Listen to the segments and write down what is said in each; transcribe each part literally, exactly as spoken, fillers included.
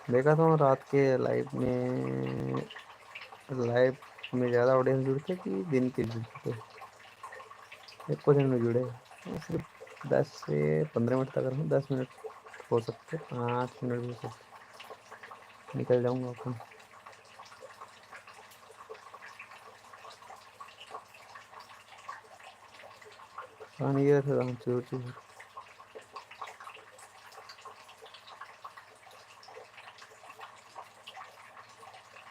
देखा था रात के लाइव में, लाइव में ज़्यादा ऑडियंस जुड़ते कि दिन के जुड़ते? एको झन नइ जुड़े। सिर्फ दस से पंद्रह मिनट तक रहूँ, दस मिनट हो सकते, पाँच मिनट भी हो सकते, निकल जाऊँगा अपन। पानी गिरा था, चोर चोर।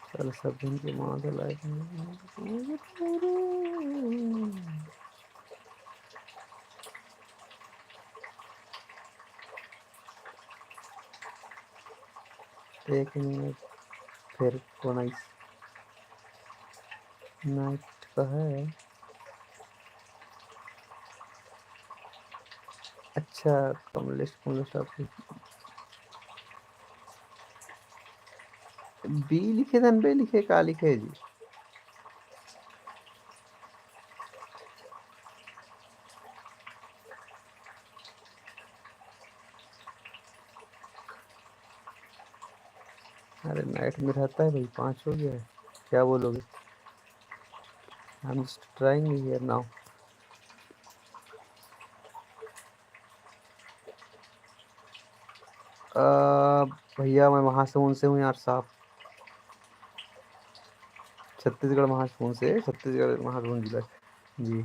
चल, सब दिन के मौत है लाइफ में। एक मिनट, फिर कौन आई? नाइट का है। अच्छा, कमलेश, कमलेश आप बी लिखे धन बे लिखे, का लिखे जी? अरे, नाइट में रहता है भाई, पाँच हो गया है, क्या बोलोगे? I'm just trying here now. अ, भैया, मैं महासमुंद से हूँ यार साहब। छत्तीसगढ़ महासमुंद से, छत्तीसगढ़ महासमुंद जिला। जी।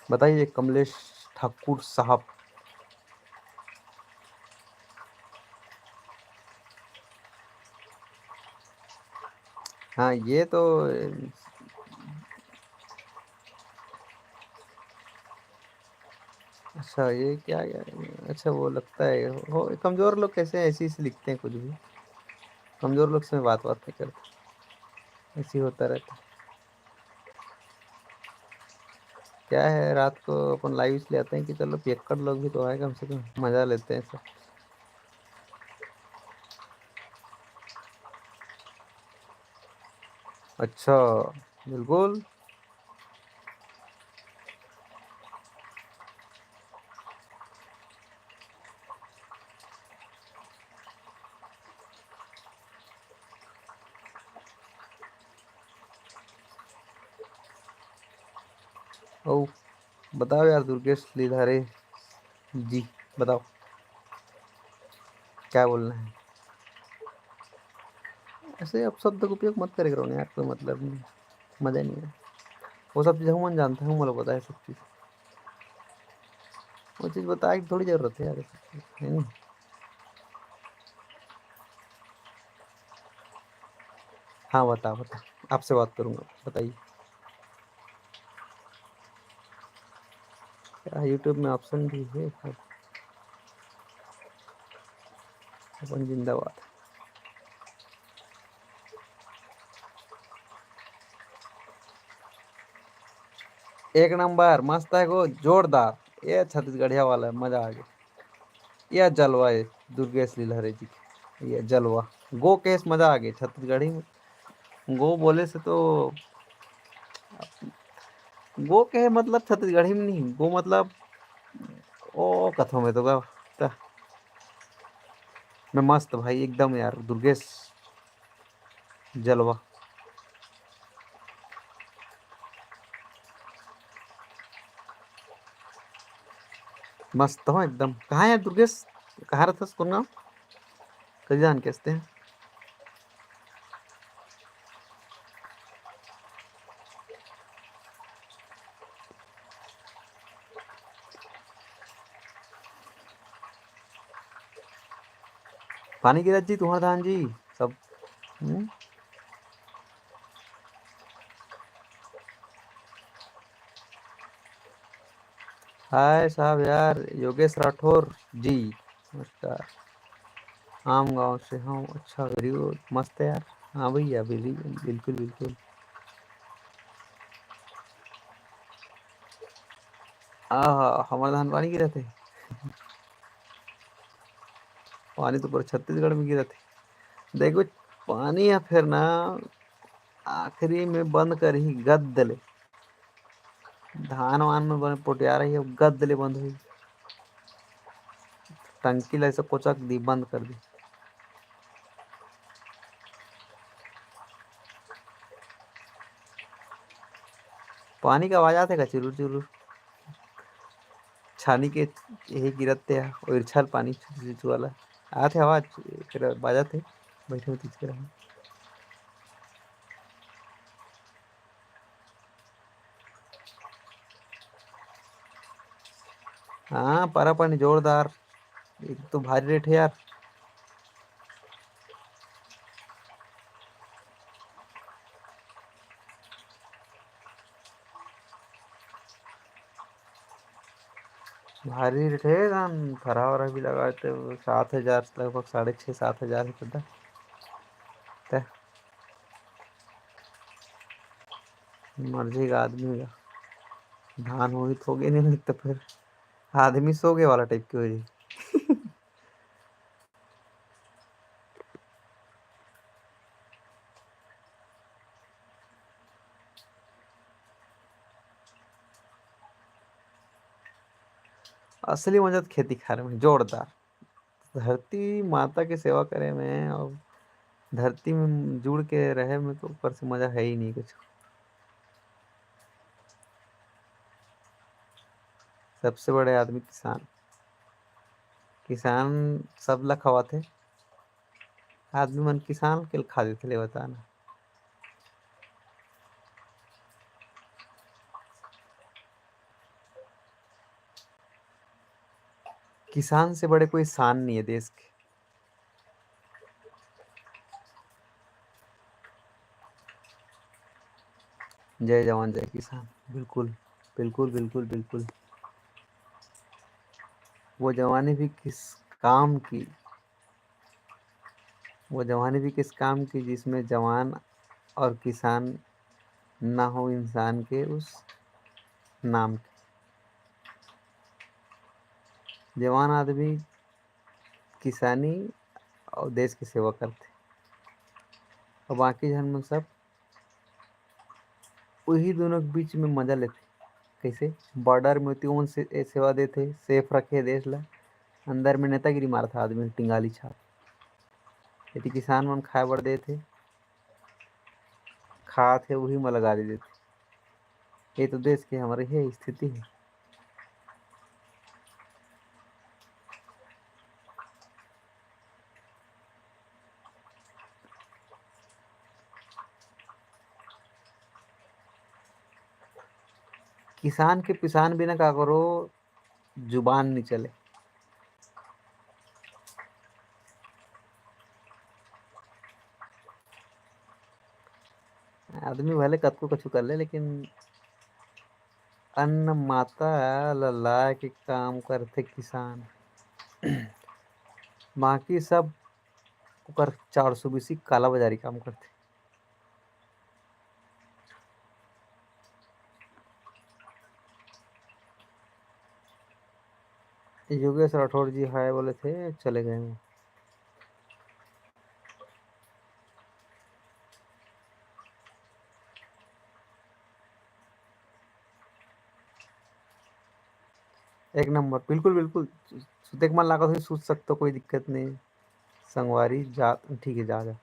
बताइए कमलेश ठाकुर साहब। हाँ, ये तो, अच्छा, ये क्या, क्या? अच्छा, वो लगता है, हो, कमज़ोर लोग कैसे ऐसे, ऐसे लिखते हैं कुछ भी। कमज़ोर लोग से मैं बात, बात नहीं करता, ऐसे ही होता रहता है। क्या है, रात को अपन लाइव इसलिए आते हैं कि चलो, पियक्कड़ लोग भी तो आए, कम से कम मज़ा लेते हैं सब। अच्छा, बिल्कुल। ओ, बताओ यार दुर्गेश लीलारे जी, बताओ क्या बोलना है। ऐसे अपशब्द का उपयोग मत करे करो ना यार, कोई मतलब नहीं, मज़ा नहीं है। वो सब चीज़ हम मन जानते हैं, हम लोग पता है सब चीज़। वो चीज़ बताए की थोड़ी ज़रूरत है यार, है नहीं? हाँ, बताओ, बताओ, आपसे बात करूँगा, बताइए। क्या YouTube में ऑप्शन भी है? अपन जिंदाबाद। एक नंबर, मस्त है गो, जोरदार। ये छत्तीसगढ़िया वाला है, मजा आ गया। ये जलवा है दुर्गेश लीलहरे जी के, ये जलवा। गो कहे से मजा आ गया छत्तीसगढ़ी में। गो बोले से तो, गो कहे मतलब छत्तीसगढ़ी में नहीं, गो मतलब ओ कथों में तो गा, ता। मैं मस्त भाई एकदम यार, दुर्गेश जलवा। मस्त हो एकदम। कहाँ है दुर्गेश? कहाँ रहता है, कौन गाँव? कई जान कैसे हैं? पानी गिरत जी, तुंहर धान जी, सब। हम्म? हाय साहब यार, योगेश राठौर जी, नमस्कार। आम गांव से हूँ। अच्छा, very good, मस्त है यार। हाँ भैया, बिल्कुल, बिल्कुल, बिल्कुल। आहा, हमारे धान पानी गिरत हे। पानी तो पूरा छत्तीसगढ़ में गिरत हे। देखो, पानी ह फेर ना आखिरी में बंद करही गद्द ले। धान वान में बने पोटिया रही, अब गद्द ले बंद होही। टंकी ला ऐसे कोचक दी, बंद कर दी। पानी के आवाज आथे का? चुरुर चुरुर। छानी के यही गिरत ते, ओइरछल पानी छुचु छुचु वाला। आथे आवाज, तेरा बाजत हे, बैठे हो तीज के रहो। हाँ, परा पानी जोरदार, एक तो भारी रेट है यार। भारी रेट है, धान फरहा वरहा भी लगा देते, सात हजार, लगभग साढ़े छः, सात हजार है पता। ते मर जाएगा आदमी का। धान होही तो होगे नहीं, नहीं तो फिर आदमी सो गए वाला टाइप के हो जाए। असली मजा तो खेती खार में, जोरदार। धरती माता के सेवा करे में और धरती में जुड़ के रहे में तो ऊपर से मजा है ही नहीं कुछ। सबसे बड़े आदमी किसान, किसान सब ला खवाथे। आदमी मन किसान के खा देथे, ले बता ना। किसान से बड़े कोई शान नहीं है देश के। जय जवान जय किसान, बिल्कुल, बिल्कुल, बिल्कुल, बिल्कुल। वो जवानी भी किस काम की, वो जवानी भी किस काम की जिसमें जवान और किसान ना हो इंसान के उस नाम के। जवान आदमी किसानी और देश की सेवा करथे, और बाकी झन मन सब उही दोनों के बीच में मजा लेथे। कैसे? बॉर्डर में होती ओन से ए सेवा देथे, सेफ रखे देश ला। अंदर में नेतागिरी मारत आदमी टिंगाली छाप। यदि किसान मन खाए बर देथे, खात हे, उही में लगा दे देथे। ये तो देश के हमारे हे स्थिति है। किसान के पिसान बिना का करो, जुबान नहीं चले। आदमी भले कतको कछु कर ले, लेकिन अन्न माता ल लाए के काम करथे किसान। बाकी सब ओकर चार सौ बीसी काला बाजारी काम करथे। योगेश राठौर जी हाय बोले थे, चले गए हैं। एक नंबर, बिल्कुल, बिल्कुल। सुते के मन लागत होही, सुत सकते हो, कोई दिक्कत नहीं। संगवारी, जा, ठीक है, जा, जा।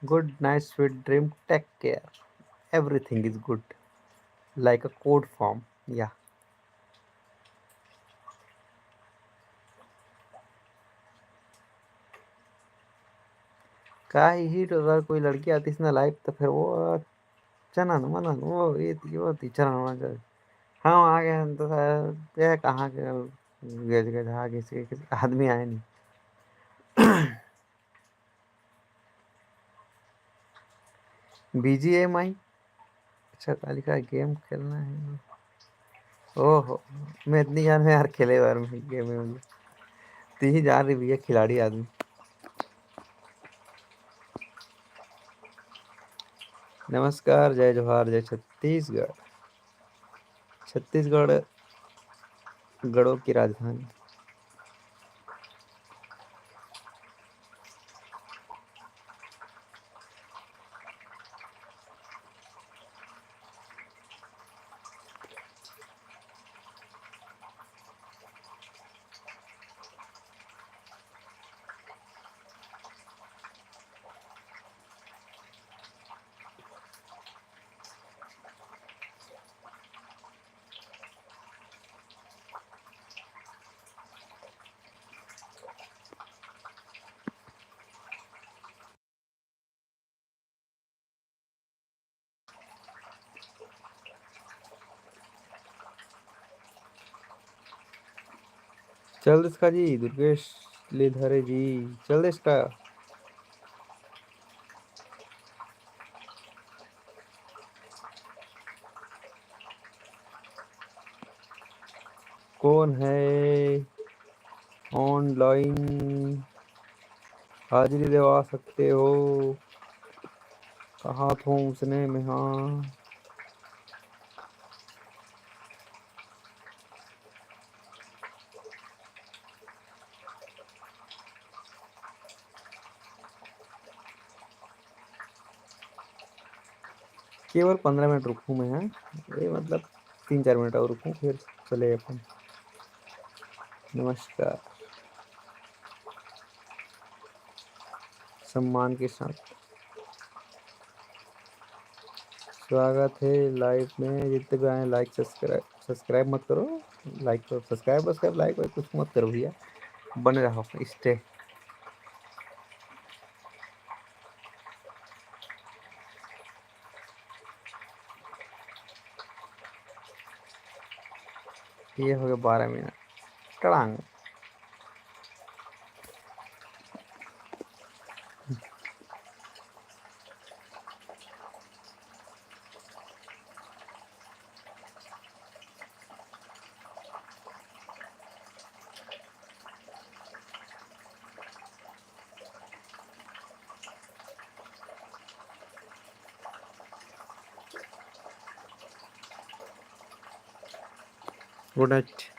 Good night, sweet dream, take care, everything is good, like a code form, yeah। का ही तो अगर कोई लड़की आती ना लाइव, तो फिर वो चना न, मना न, वो ये थी, वो थी, चना न, मना कर। हम आ गए हैं तो सर, ये कहाँ के गज गज, हाँ, किसी, किसी आदमी आए नहीं। बीजीएमआई। अच्छा, कालिका गेम खेलना है। ओहो, मैं इतनी जान में यार खेले बार में गेम में। ती ही जान रही भैया, खिलाड़ी आदमी। नमस्कार, जय जोहार, जय छत्तीसगढ़। छत्तीसगढ़ गढ़ों की राजधानी। चल देस का जी, दुर्गेश ले धरे जी, चल देस का। कौन है online? हाजिरी देवा सकते हो, कहा थो उसने में, हाँ। केवल पंद्रह मिनट रुकूँ मैं, हाँ, ये मतलब तीन चार मिनट और रुकूँ, फिर चले अपन। नमस्कार, सम्मान के साथ स्वागत है live में। जितने भी आए, like, subscribe, subscribe मत करो, like करो, subscribe, subscribe, like, like कुछ मत करो भैया, बने रहो, stay। ये हो गया बारह मिनट। टड़ांग। Good night।